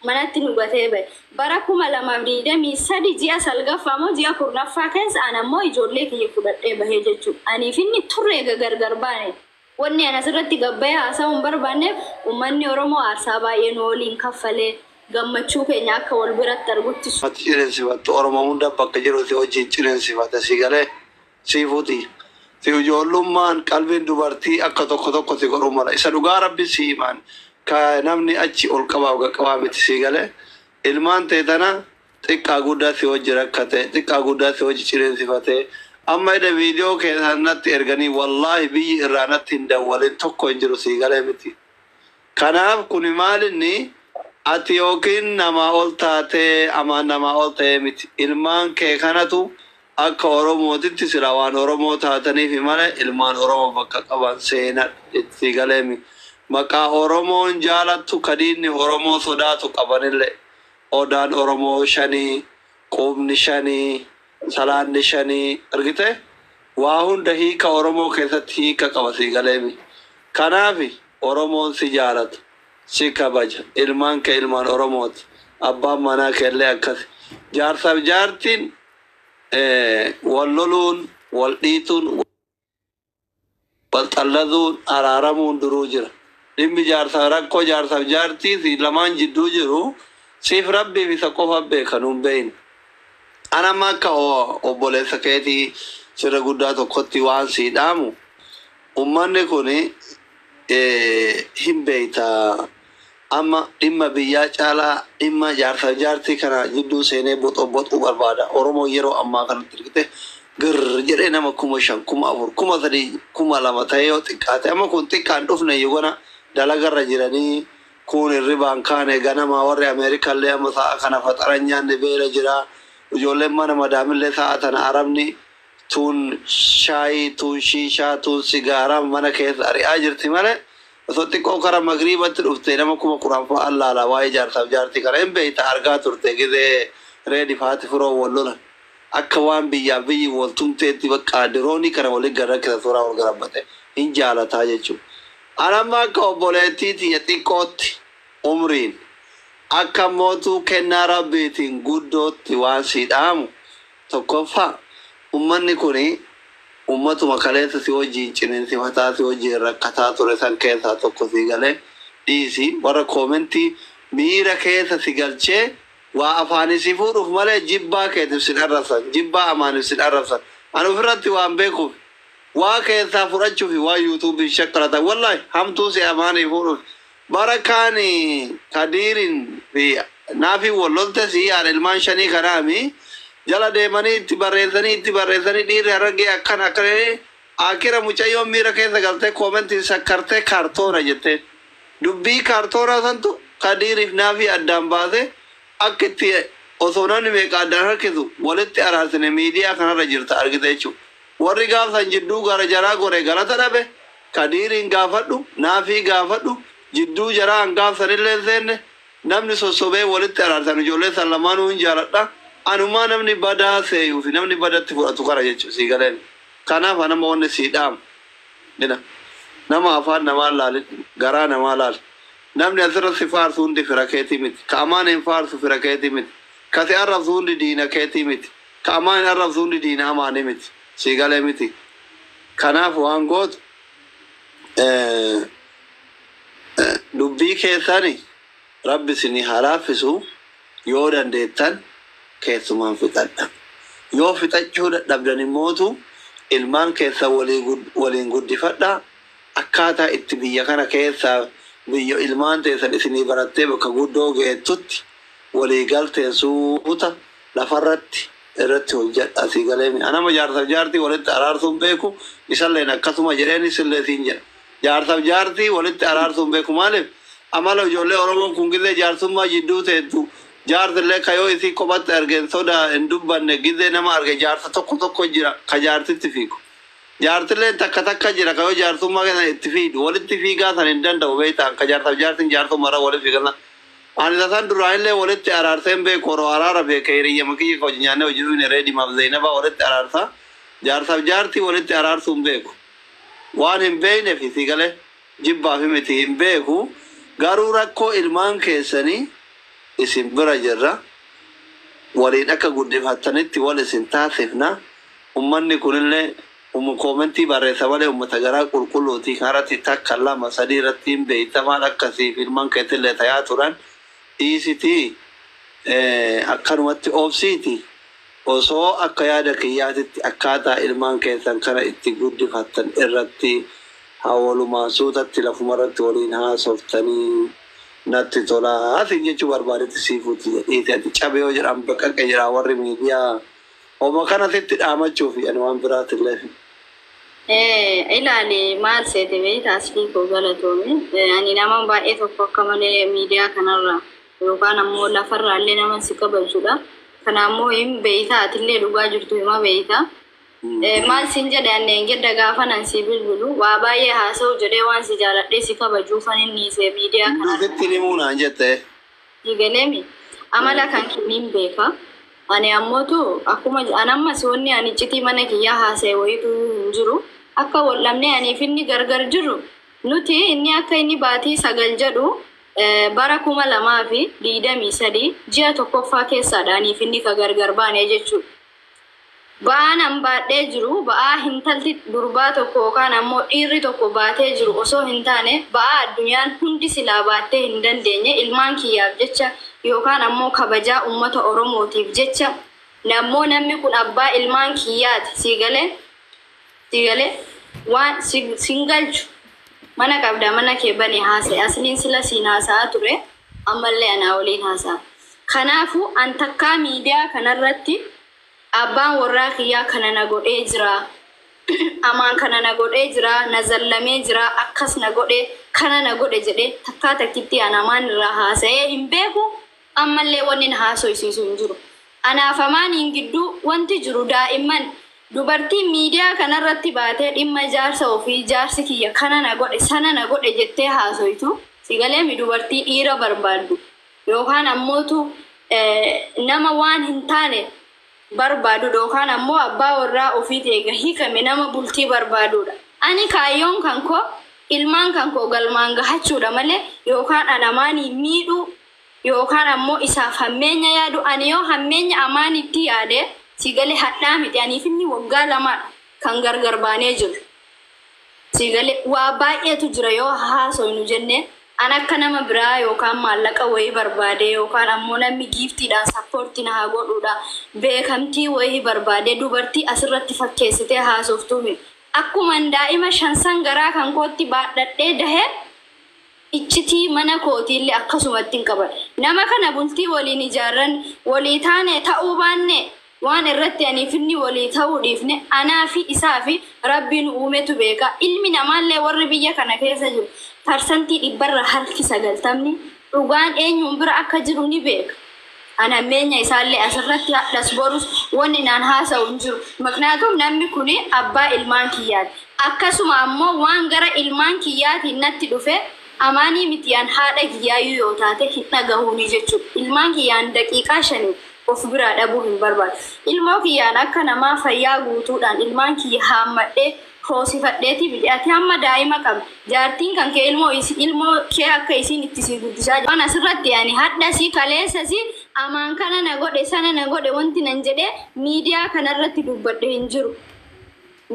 Manatti nu gatee bahe. Bara 2023 ji'a 9ffaa moo ji'a 10ffaa keessa an ammoo ijoollee kiyya fudhadhee bahee jechuudha. Aniif inni turre eega gargar baane. Wanni an asirratti gabbayee haasa'uu hin barbaanneef uummanni Oromoo aarsaa baay'ee nu waliin kaffalee gammachuu keenya akka wal biratti argutti Ati cineensifattu Oromoo hunda bakka jiru si wajjin cineensifata si galee siifuuti. Si ijoollummaan qalbiin dubartii akka tokko tokko si godhuu mala. Isa dhugaa rabbi si himaan ka namni achi ol qabaaf qaqqabaa miti si galee ilmaan tee tana xiqqaa guddaa si wajji rakkate xiqqaa guddaa si wajji cineensifate amma ida viidiyoo keessan natti erganii wallaahi biyyi irraa natti hin dawwalin tokko hin jiru si galee miti. Kanaaf kuni maalinni ati yookiin namaa ol taatee amaan namaa ol ta'ee miti. Ilmaan kee kanatu akka Oromootitti sila waan Oromoo taataniif malee ilmaan Oromoo bakka qaban seenaa itti galeemi. Maqaa Oromoon jaalattu kadiinni Oromoo sodaatu qabanillee odaan Oromoo shanii, qubni shanii, salaanni shanii argite waa hunda hiika Oromoo keessatti hiika qaba si galeemi. Kanaaf Oromoon si jaalata, si kabaja, ilmaan kee ilmaan Oromooti. Abbaan manaa kee illee akkas. Jaarsaaf jaartiin wal loluun, wal dhiituun, wal xalladuun, araaramuun duruu jira. Dhimmi jaarsaa rakkoo jaarsaaf jaartii si lamaan jidduu jiru siif rabbiif isa qofa beeka nuun beeyne. Ana amma akka obboleessa keetii sirra guddaa tokkotti waan sii dhaamu ummanni kun hin beeyta amma dhimma biyyaa caalaa dhimma jaarsaaf jaartii kana jidduu seenee boxoo boxuu barbaada. Oromoo yeroo ammaa kanatti argite gir jedhee nama 5,000, 4,000, 3,000, 2,000 ta'ee yoo xiqqaate amma kun xiqqaan dhufne yogana dalagarra jiranii kun hirribaan kaane ganama warri Ameerikallee amma sa'a kana faxara nyaanne beela jira. Ijoolleen mana madaamillee sa'a tana arabni tuun shaayii, tuun shiishaa, tuun sigaaraa mana keessa ari'aa jirti malee osoo xiqqoo kara magriibatti dhufte nama 10,000 fa'a laala waa'ee jaarsaaf jaartii kana hin beeyta argaa turte gizee reedi faati firoo wal lolan. Akka waan biyyaaf biyyi wal tumteetti bakka diroonii kana waliin garrakkisa suuraa wal garabbate hin jaalataa jechuudha. Ani amma akka obboleettii tiyya xiqqootti umriin akka mootuu kennaa rabbiitiin guddootti waan sii dhaamu tokkoffaa ummanni kuni ummatuma kaleessa si wajjiin ciniinsifataa si wajjiin rakkataa ture san keessaa tokko sii galee dhiisi warra koomentii miira keessa si galchee waa afaanii si fuudhuuf malee jibbaa keetiif sin arrabsan jibbaa amaaniif sin arrabsan ani ofirratti waan beekuuf waa keessaa fudhachuuf waa yuutuubiin shakkalatan wallaahi hamtuu si amaanii fuudhuuf bara kaani kadiirin fi naafii wal lolte si yaada ilmaan shanii kanaami jala deemanii itti barreessanii dhiirri harargee akkana akkana akira mucayyoon miira keessa galtee koomentiin sakkartee kaartoona jetteen dubbii kaartoonaa santu kadiiriif naafii addaan baase akka itti osoo namni meeqa addaan harkisu walitti araarsine miidiyaa kanarra jirta argite jechuudha. Warri gaafsan jidduu gara jaraa gore galata dhabe kadiiriin gaafadhu naafii gaafadhu jidduu jaraa an gaafsanillee seenne namni sossobee walitti araarsan ijoollee san lamaanuu hin jaaladha. Anumaa namni badaa seeyuu fi namni badatti fudhatu kara jechuudha sii galeen. Kanaaf anama wanni sii dhaamu. Nama afaan namaa laali garaa namaa laali. Namni asirratti faarsu hundi fira keetii miti. Ka amaan hin faarsu fira keetii miti. Ka si arrabsu hundi diina keetii miti. Ka amaan hin arrabsu hundi diina amaanii miti. Sii galee miti. Kanaaf waan gootu dubbii keessani rabbi isinii haa laaffisu yoo dandeettan keessumaan fixadha. Yoo fixachuu dadhabdan immootu ilmaan keessan waliin guddifadha. Akkaataa itti biyya kana keessaa biyya ilmaan teessan isinii barattee bakka guddoo geettutti walii galteen suuta lafarratti irratti hojjedha sii galee. Anama jaarsaaf jaartii walitti araarsuun beeku isalleen akkasuma jedheen isillee siin jedha. Jaarsaaf jaartii walitti araarsuun beeku maaliif amala ijoollee Oromoon kun gizee jaarsummaa jidduu teettu jaarsillee kayoo isii kophatti argeen sodaa hin dubbanne gizee nama arge jaarsa tokko tokko jira ka jaartitti fiigu. Jaartilleen takka takka jira kayoo jaarsummaa kana itti fiidu walitti fiigaa san hin danda'u beektaan ka jaarsaaf jaartiin jaarsummaarra walitti fiigan. Ani tasan duraanillee walitti araarseen beeku horoo araara beeka hiriyyama kiyya ka hojii nyaannee hojii dhuyne reedimaaf Zeenabaa walitti araarsa. Jaarsaaf jaartii walitti araarsuun beeku. Waan hin beekneef si galee jibbaa fi miti hin beeku. Garuu rakkoo ilmaan keessanii Isin bira jirra. Waliin akka guddifattanitti wal isin taasifna. Ummanni kunillee koomentii barreessa malee ummata garaa qulqulluuti. Karatti takka lama sadii irratti hin beeytamaan akkasiif ilmaan keetillee tayaa turan dhiisitii akkanumatti oobsiiti. Osoo akka yaada kiyyaatitti akkaataa ilmaan keessan kana itti guddifattan irratti haa walumaan suutatti lafumarratti waliin haasoftanii natti tolaa. Asin jechuu barbaadetti siifuuti jedhiiti ati cabe yoo jedhan baqaqe jira warri miidiyaa. Oma kana sitti dhaamachuufi ani waan biraatillee. Ilaali maal seete beektaa aslii koo galatoome. Ani nama baay'ee tokko akka malee miidiyaa kanarra yookaan ammoo lafarraa illee nama si kabajudha. Kana ammoo hin beektaa atillee dhugaa jirtu hima beektaa. Maal siin jedhe anneen gedda gaafa nan si bilbilu waa baay'ee haasa'u jedhee waan si jaaladhee si kabajuufan inni isee miidiyaa kanarra. Sitti himuu naan jette. Galeemi amala kan kenniin beeka. Ani ammootu akkuma an ammas wanni ani iccitii mana kiyyaa haasa'e wayitu hin jiru. Akka wal dhabnee aniif inni gargar jiru nuti inni akka inni baatii 9 jedhu bara 2023 ji'a tokkoffaa keessaadha aniif inni ka gargar baane jechuudha. Ba'aan an baadhee jiru ba'aa hintalti durbaa tokko yookaan ammoo dhiirri tokko baatee jiru osoo hin taane ba'aa addunyaan hundi silaa baattee hin dandeenye ilmaan kiyyaaf jecha yookaan ammoo kabajaa uummata Oromootiif jecha nammoo namni kun abbaa ilmaan kiyyaati siigalee waan siin galchu mana qabda mana kee bane haasa'e asliin sila siin haasa'aa ture ammallee anaa waliin haasa'a. Kanaafuu an takkaa miidiyaa kanarratti abbaan warraa kiyyaa kana na godhee jira. Amaan kana na godhee jira, na zallamee jira, akkas na godhe, kana na godhe jedhee takkaa takkitti an amaan irraa haasa'ee hin beeku. Ammallee wanni na haasofsiisu hin jiru. Anaaf amaaniin gidduu wanti jiru daa'imman dubartiin miidiyaa kanarratti baatee dhimma jaarsa ofii jaarsi kiyya kana na godhe sana na godhe jettee haasoytu sigaleemi dubartii dhiira barbaaddu yookaan ammootu nama waan hin taane barbaadu yookaan ammoo abbaa warraa ofii eega hiikame nama bultii barbaadudha. Ani kaayyoon kan koo ilmaan kan koo galmaan gahachuudha malee yookaan an amaanii miidhuu yookaan ammoo isaaf hammeenya yaadu ani yoo hammeenya amaanitti yaade sigalee hadhaa miti aniif inni waggaa lamaadha kan gargar baanee jiru. Sigalee waa baay'eetu jira yoo haasofnu jennee an akka nama biraa yookaan maallaqa wayii barbaade yookaan ammoo namni giiftiidhaan sappoortii na haa godhuudha beekamtii wayii barbaade dubartii asirratti fakkeessitee haasoftuu miti. Akkuma daa'ima shansan garaa kan kootti baadhadhee dahee iccitii mana kootiillee akkasumatti hin qaban. Nama kana bultii waliin ijaarran walii taane ta'uu baanne waan irratti aniif inni walii ta'uu dhiifne anaa fi isaa fi rabbiin uumetu beeka. Ilmi namaallee warri biyya kana keessa jiru 100% harki 90 dhugaan eenyuun bira akka jiru ni beeka. Ana hammeenya isaallee asirratti hadhas borus wanni naan haasa'u hin jiru. Maknaatum namni kun abbaa ilmaan kiyyaati. Akkasuma ammoo waan gara ilmaan kiyyaatiin natti dhufe amaanii mitiyaan haadha kiyyaayyuu yoo taate hin dhagahuuni jechuudha. Ilmaan kiyyaan daqiiqaa 5 of biraa dhabuu hin barbaadu. Ilmoo kiyyaan akka namaa fayyaa guutuudhaan ilmaan kiyya haammadhee hoosifadheeti miti. Ati hamma daa'ima qabdi. Jaartiin kan kee ilmoo kee akka isiin itti si guddisaa jirtu. Waan asirratti ani hadhasii kaleessasii amaan kana na godhe sana na godhe wanti nan jedhee miidiyaa kanarratti dubbadhe hin jiru.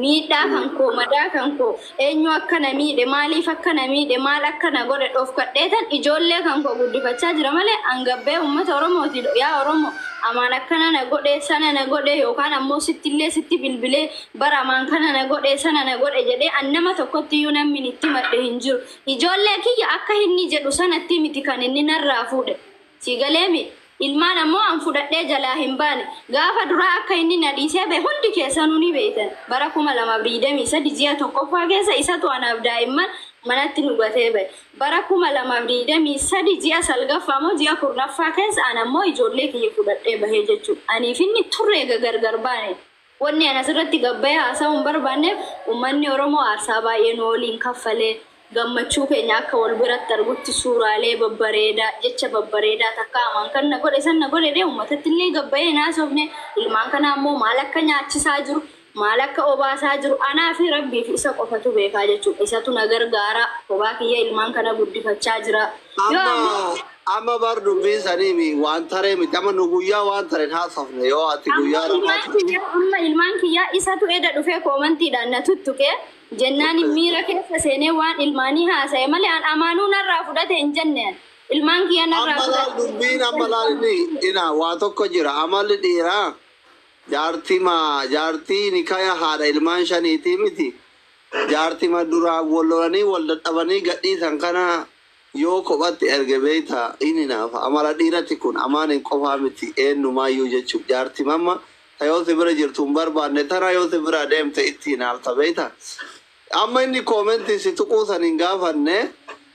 Miidhaa kan koo madaa kan koo eenyu akka na miidhe maaliif akka na miidhe maal akka na godhe dhoofkadheetan ijoollee kan koo guddifachaa jira malee hangabbee uummata Oromooti yaa Oromoo amaan akkana na godhe sana na godhe yookaan ammoo sittillee sitti bilbilee bara amaan kana na godhe sana na godhe jedhee an nama tokkotti iyyuu namni itti madhe hin jiru. Ijoollee kiyya akka inni jedhu sanatti miti kan inni narraa fuudhe. Si galeemi ilmaan ammoo an fudhadhee jalaa hin baane gaafa duraa akka inni na dhiisee bahe hundi keessanuu ni beektan. Bara 2023 ji'a tokkoffaa keessa isatu anaaf daa'imman manatti nu gatee bahe. Bara 2023 ji'a salgaffaa moo ji'a kurnaffaa keessa an ammoo ijoollee kiyya fudhadhee bahee jechuudha. Aniif inni turre eega gargar baane. Wanni an asirratti gabbayee haasa'uu hin barbaanneef uummanni Oromoo aarsaa baay'ee nu waliin kaffalee gammachuu keenya akka wal biratti argutti suuraalee babbareedaa jecha babbareedaa takka amaan kan na godhe san na godhe dee uummatatti illee gabbayee naasofne ilmaan kana ammoo maal akka nyaachisaa jiru maal akka obaasaa jiru anaa fi rabbii fi isa qofatu beekaa jechuudha. Isatu na gargaara kophaa kiyya ilmaan kana guddifachaa jira. Yoo ammoo Amma bar dubbii sanii waan taree miti. Amma nu guyyaa waan tareen haasofne yoo ati Amma guyyaa ilmaan rafaatu. kiyyaa, amma ilmaan kiyyaa isatu eda dhufee koomantiidhaan na tuttuqee jennaan miira keessa seenee waan ilmaanii haasa'e malee an amaanuu narraa fudhate hin jenneen. Ilmaan kiyya narraa Amma laal fudhate. Dubbiin amma laal inni ina waa tokko jira. Amalli dhiiraa jaartii maa jaartii nikaya haadha ilmaan shaniitii miti. Jaartii ma duraa wal lolanii wal dadhabanii gadhiisan kana yoo kophatti erge beeyta inni naafa. Amala dhiiratti kun amaan hin qofaa miti, eenyumaayyuu jechuudha. Jaartii mamma ta yoo si bira jirtu hin barbaanne tana yoo si bira deemte itti naafta beeyta. Amma inni koomentii si tuquu san hin gaafanne.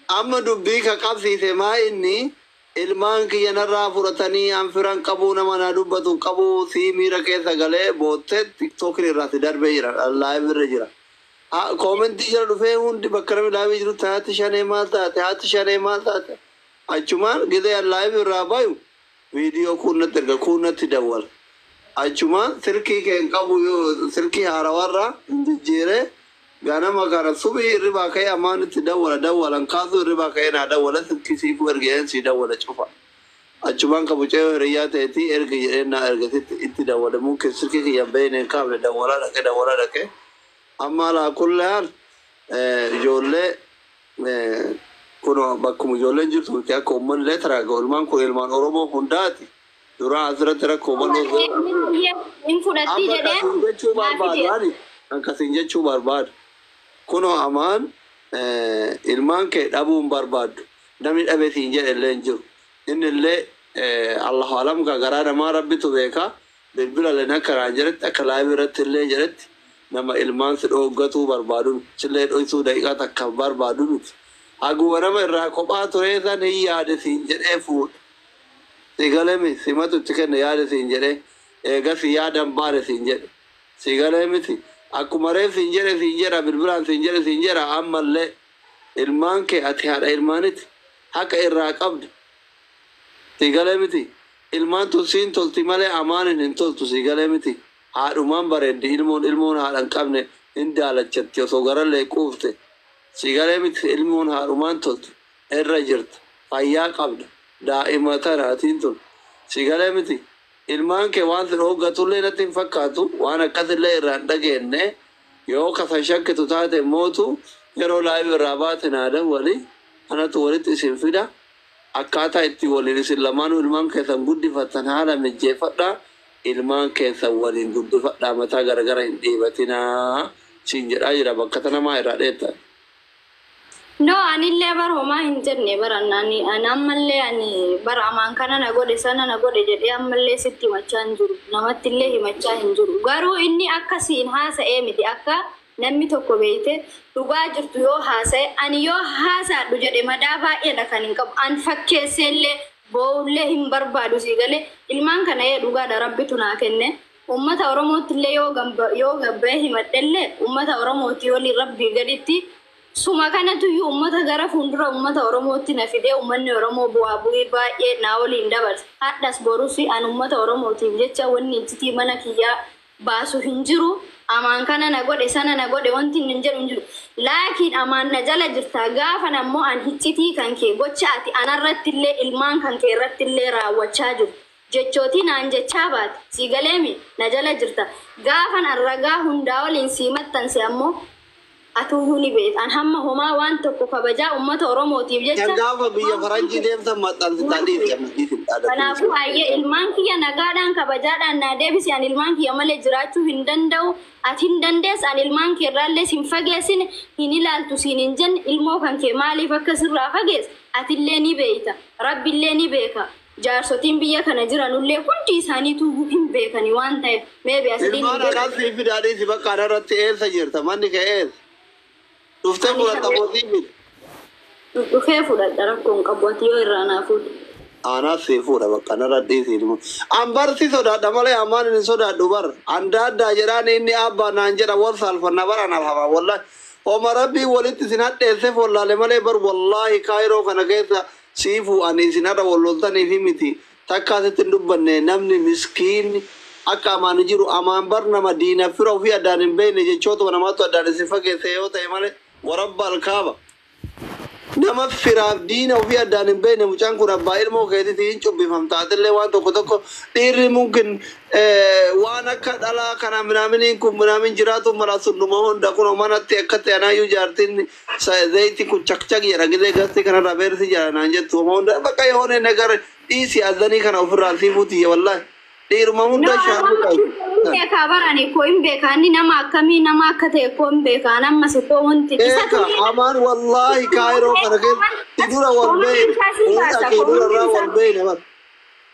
Amma dubbii ka qabsiise maa inni ilmaan kiyya narraa fudhatanii an firan qabuu, nama na dubbatu hin qabuu, sii miira keessa galee boottee tiktookin irraa si darbee jira, live irra jira. Koomentii jala dhufee hundi bakka namni live jiru haati shanee maal taate, haati shanee maal taate. Achumaan gidee live irraa bayu viidiyoo kunnatti erga kunnatti dawwala. Achumaan silkii kee hin qabu, yoo silkii haarawarraa hin jijjiiree ganama kana subii hirribaa ka'ee amaan itti dawwala, dawwalan kaasuu, hirribaa ka'ee naa dawwala, silkii siifuu ergeen sii dawwala cufa. Achumaan qabu ce'oo hiriyyaa ta'eetii ergi jedheen naa ergesitti itti dawwale, mukkeen silkii kiyyan beeyne hin kaafne, dawwalaa dhaqee dawwalaa dhaqee. Amma alaa kullaan ijoollee kun bakkuma ijoolleen jirtu miti, akka uummanni illee taraa ilmaan kun ilmaan Oromoo hundaati. Duraan asirratti rakkoo bal'oo Hin fudhatti amma jedheen akkasiin jechuu naa barbaadu fide. Ani akkasiin jechuu barbaadu. Kunoo amaan ilmaan kee dhabuu hin barbaaddu. Namni dhabe siin jedhe illee hin jiru. Inni illee Allahu alam ka garaa namaa rabbitu beeka. Bilbila illee akka naan jedhetti, akka live irratti illee jedhetti, nama ilmaan si dhooggatuu barbaadu sillee dhoysuu daqiiqaa takka barbaadu miti. Haguma nama irraa kophaa turee san hin yaade siin jedhee fuudhe. Si galee miti, simatu itti kenne yaade siin jedhee eegas yaadan baane siin jedhe. Si galee miti, akkuma reef siin jedhe, siin jedha, bilbilaan siin jedhe, siin jedha. Ammallee ilmaan kee, ati haadha ilmaaniti, haqa irraa qabda. Si galee miti, ilmaan tun siin tolti malee amaanin hin toltu. Si galee miti, haadhumaan bareeddi ilmoon. Ilmoon haadha hin qabne hin daalachatti osoo garallee quufte. Si galee miti, ilmoon haadhumaan tolti. Irra jirta, fayyaa qabda, daa'ima tanaatiin tun. Si galee miti, ilmaan kee waan si dhooggatullee natti hin fakkaatu, waan akkasillee irraa hin dhageenye. Yoo kasan shakkitu taate mootu yeroo live irraa baate naa dawwali, anatu walitti isin fida. Akkaataa itti waliin isin lamaanuu ilmaan keessan guddifattan haala mijjeeffadhaa, ilmaan keessan waliin guddifadhaa, mataa garagara hin dhiibatinaa siin jedhaa jira. Bakka tanamaa irraa dheetta. No, anillee bara homaa hin jenne bara ani ammallee ani bara amaan kana na godhe sana na godhe jedhee ammallee sitti himachaa hin jiru. Namatti illee himachaa hin jiru. Garuu inni akkasiin haasa'ee miti, akka namni tokko beeyte dhugaa jirtu yoo haasa'e, ani yoo haasaadhu jedhe madaa baay'eedha kan hin qabu. An fakkeessee illee boo'ullee hin barbaadu. Sii galee, ilmaan kana ee dhugaadha rabbitu naa kenne. Uummata Oromootti illee yoo gabbee himadhellee uummata Oromootti waliin rabbii gaditti suma kanatu iyyuu uummata gara fuuldura uummata Oromootti na fidee uummanni Oromoo bu'aa bu'ii baay'ee naa waliin dabarse. Hadhas borus an uummata Oromootiif jecha wanni iccitii mana kiyyaa baasu hin jiru. Amaan kana na godhe sana na godhe wanti hin jedhu hin jiru. Laakiin amaan na jala jirta gaafan ammoo an iccitii kan kee gocha ati anarratti illee ilmaan kan kee irratti illee raawwachaa jiru. Jechootii naan jechaa baate, sii galeemi, na jala jirta. Gaafan an ragaa hundaa waliin sii maxxanse ammoo atuyyuu ni beekta. An hamma homaa waan tokko kabajaa uummata Oromootiif jecha. Kan gaafa biyya faranjii deemtan maxxansitaa dhiifte dhiifte. Kanaafuu baay'ee ilmaan kiyya nagaadhaan kabajaadhaan naa deebisi. An ilmaan kiyya malee jiraachuu hin danda'u. Ati hin dandeessu. An ilmaan kee irraallee sin fageessine, hin ilaaltu siin hin jenne. Ilmoo kan kee maaliif akka sirraa fageesse atillee ni beekta. Rabbillee ni beeka. Jaarsotiin biyya kana jiranullee hundi isaaniitu hin beekani waan ta'eef meebi asliin hin Ilmaan beekan. anaas sii fidaa dhiisi bakka anarratti. Eessa jirta? Manni kee eessa? Dhuftee fudhatta mootii fida. Dhufee fudhadha, rakkoon qabu, ati yoo irraa naa fuudhe. Anaas sii fuudha, bakka anarra dhiisi ilma. An barsi sodaadha malee amaan hin sodaadhu bar. An daaddaa jedhaan, inni abbaa naan jedha, wal saalfanna bara anaaf hafa wallahi. Homa rabbii walitti isin hadheesseef wallaale malee bar wallaahi kaayiroo kana keessa siifuu ani isin har'a wal loltaniif miti. Takka asitti hin dubbanne. Namni miskiinni akka amaan jiru, amaan bar nama diina fira ofii addaan hin beekne, jechootuma namaatu addaan isin fageesse yoo ta'e malee warabba alkaaba. Nama firaaf diina ofii addaan hin beekne mucaan kun abbaa ilmoo keetiitiin hin cubbifamtaatillee waan tokko tokko dhiirri mungkin waan akka dhalaa kana minaaminiin kun minaamin jiraatu mala sunnuma hunda kun manatti akkatti anaayyuu jaartiin zayitii kun cakcak jedha gidee gasti kanarraa beersi jedha naan jettu hunda bakka yoone nagar dhiisi azanii kana ofirraa siifuuti wallaahi dhiiruma hunda shaaruu qabu. Beekaa barani koo hin beekaa inni nama akkamii nama akka ta'e koo hin beekaa ammas koo wanti Eeka amaan wallaahi kaayiroo kana keessatti dura wal beeyne fuudha kee dura irraa wal beeyne bara.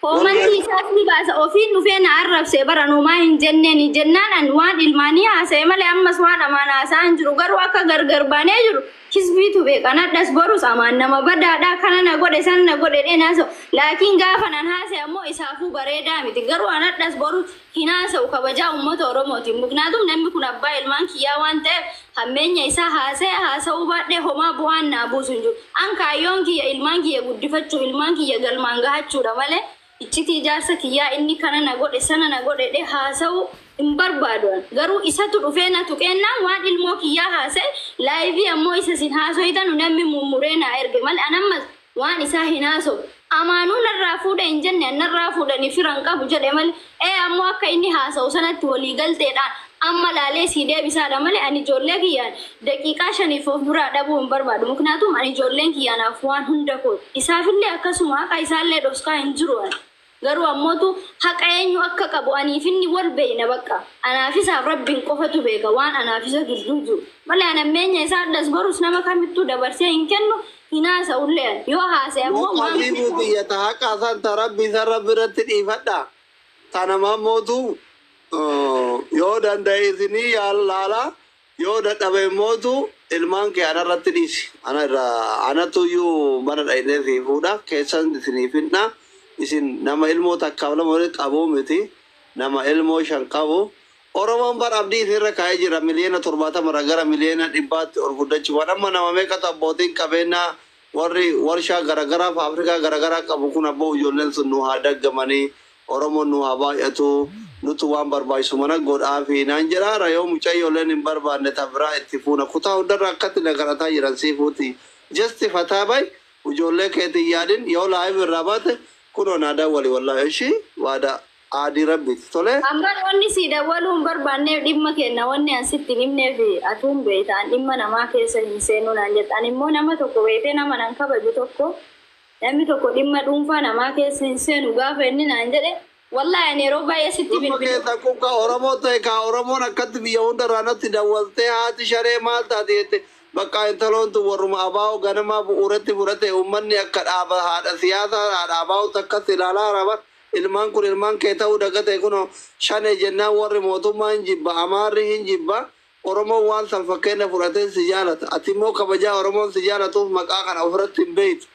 Koomantii isaas ni baasa ofiin dhufee na arrabsee bara numaa hin jenneen jennaan an waan ilmaanii haasa'e malee ammas waan amaan haasa'aa hin jiru garuu akka gargar baanee jiru kisbiitu beeka nadhas borus amaan nama badaadhaa kana na godhe sana na godhe dhee naasa'u laakiin gaafa nan haasa'e ammoo isaafuu bareedaa miti garuu anadhas borus hin haasa'u kabajaa uummata Oromootiin muknaatum namni kun abbaa ilmaan kiyyaa waan ta'eef hammeenya isaa haasa'e haasa'uu baadhee homaa bu'aan naa buusu hin jiru an kaayyoon kiyya ilmaan kiyya guddifachuu ilmaan kiyya galmaan gahachuudha malee iccitii ijaarsa kiyyaa inni kana na godhe sana na godhe dhe haasa'u hin barbaadu garuu isatu dhufee na tuqeennaan waan ilmoo kiyyaa haasa'e laayivii ammoo isa sin haasoytanu namni mummuree na erge malee anammas waan isaa hin haasa'u amaanuu narraa fuudhe hin jenne narraa fuudhanii firan qabu jedhe malee ee ammoo akka inni haasa'u sanatti walii galteedhaan amma laalee sii deebisaadha malee ani ijoollee kiyyaan daqiiqaa 5 of biraa dhabuu hin barbaadu muknaatum ani ijoolleen kiyyaanaaf waan hunda kooti isaafillee akkasuma haqa isaallee dhoskaa hin jiru ani. Garuu ammootu haqa eenyu akka qabu aniif inni wal beeyna bakka anaaf isaaf rabbiin qofatu beeka waan anaaf isa gidduu jiru malee an ammeenya isaa addas borus nama kamittuu dabarsee hin kennu hin haasa'ullee ani yoo haasa'e ammoo waan Muqafiifuu xiyyata haqa isaan ta rabbi isaan rabbi irratti dhiifadha. Tanamaa mootu yoo danda'e isinii yaalaala yoo dadhabe mootu ilmaan kee anarratti dhiisi. Ana irraa anatu iyyuu mana dhaqnee sii fuudha keessan isinii fidna. Isin nama ilmoo takkaaf lama walitti qabuu miti nama ilmoo 5 qabu. Oromoon bara abdii isinirra kaa'ee jira 70,000,000 irraa gara 100,000,000 ol guddachuu waan amma nama meeqatu abbootiin qabeenyaa warri warshaa garaagaraa faafrikaa garaagaraa qabu kun abboo ijoolleen sun nu haa daggamanii Oromoon nu haa baay'atu nutu waan barbaachisu mana godhaa fi naan jedhaara yoo mucayyooleen hin barbaanne tabiraa itti fuuna kutaa hundarra akkatti nagarataa jiran siifuuti. Jasti fataa bay ijoollee keetiin yaadin yoo laayiv irraa baate kunoo naa dawwali wallaahi ishii waada aadii rabbiiti tolee. Ammaan wanni si dawwaluu hin barbaanneef dhimma kenna wanni an sitti hin himneef atuun beektaan dhimma namaa keessa hin seenuu naan jetta. Ani immoo nama tokko beektee nama nan kabaju tokko namni tokko dhimma dhuunfaa namaa keessa hin seenu gaafa inni naan jedhe wallaahi ani yeroo baay'ee sitti Dhimma bilbilu. keessa kun ka Oromoo ta'e ka Oromoon akkatti biyya hundarraa natti dawwaltee haati sharee maal taate jette bakka intaloon tun warruma abaa'oo ganamaa bu'uuratti fudhate uummanni akka dhaaba haadha siyaasaa haadha abaa'oo takkatti ilaalaa raban ilmaan kun ilmaan kee ta'uu dagate kunoo shane jennaan warri mootummaa hin jibba amaarri hin jibba Oromoon waan san fakkeenya fudhatee si jaalata ati immoo kabajaa Oromoon si jaalatuuf maqaa kana ofirratti hin beektu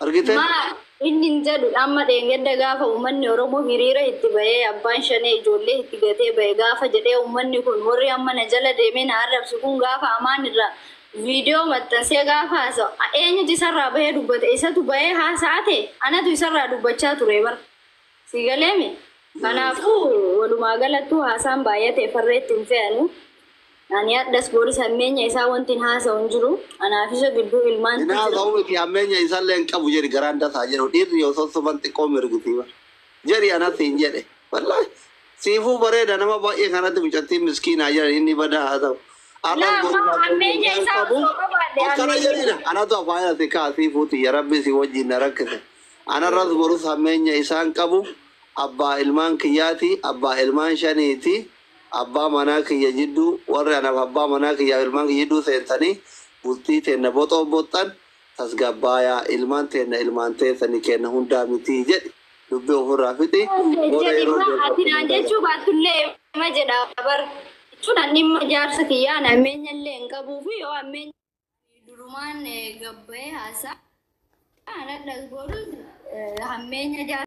argite. Maa inni hin jedhu amma dheengadda gaafa uummanni Oromoo hiriira itti bahee abbaan shanee ijoollee itti gatee bahe gaafa jedhee uummanni kun warri amma na jala deemee na arrabsu kun gaafa amaan irraa viidiyoo maxxansee gaafa haasa'u eenyutu isarraa bahee dubbate isatu bahee haasa'aa ta'e anatu isarraa dubbachaa ture bara si galeemi kanaafuu walumaa galattuu haasaan baay'ate farreetti hin fe'anu. Ani addas boris hammeenya isaa wanti hin haasa'u hin jiru anaaf isa gidduu ilmaan Hin haasa'u miti hammeenya isaallee hin qabu jedhi garaan dasaa jedhu dhiirri yoo sossoban xiqqoo mirgiti jedhi anatti hin jedhe wallaahi siifuu bareeda nama baay'ee kanatti mucattiin miskiinaa jedhan inni badaa haa ta'u. Laa ammoo hammeenya isaa osoo qabaadhe Akkana hammeenya jedhina anatu afaan ati kaa siifuuti ya rabbi si wajjin na rakkise. Anarras borus hammeenya isaan qabu abbaa ilmaan kiyyaati abbaa ilmaan 5ti abbaa manaa kiyya jidduu warri anaaf abbaa manaa kiyyaa ilmaan kiyya jidduu seentanii bultii teenna boxoo boxxan tasgabbaayaa ilmaan teenna ilmaan teessanii kenna hundaa miti jedhi dubbii ofirraa fixi. Booda jedhi yeroo maa ati naan jechuu baattullee ma jedha bar jechuun an dhimma jaarsa kiyyaa an hammeenya illee hin qabuu fi yoo hammeenya durumaan gabbayee haasaa anadhas borus hammeenya jaarsa.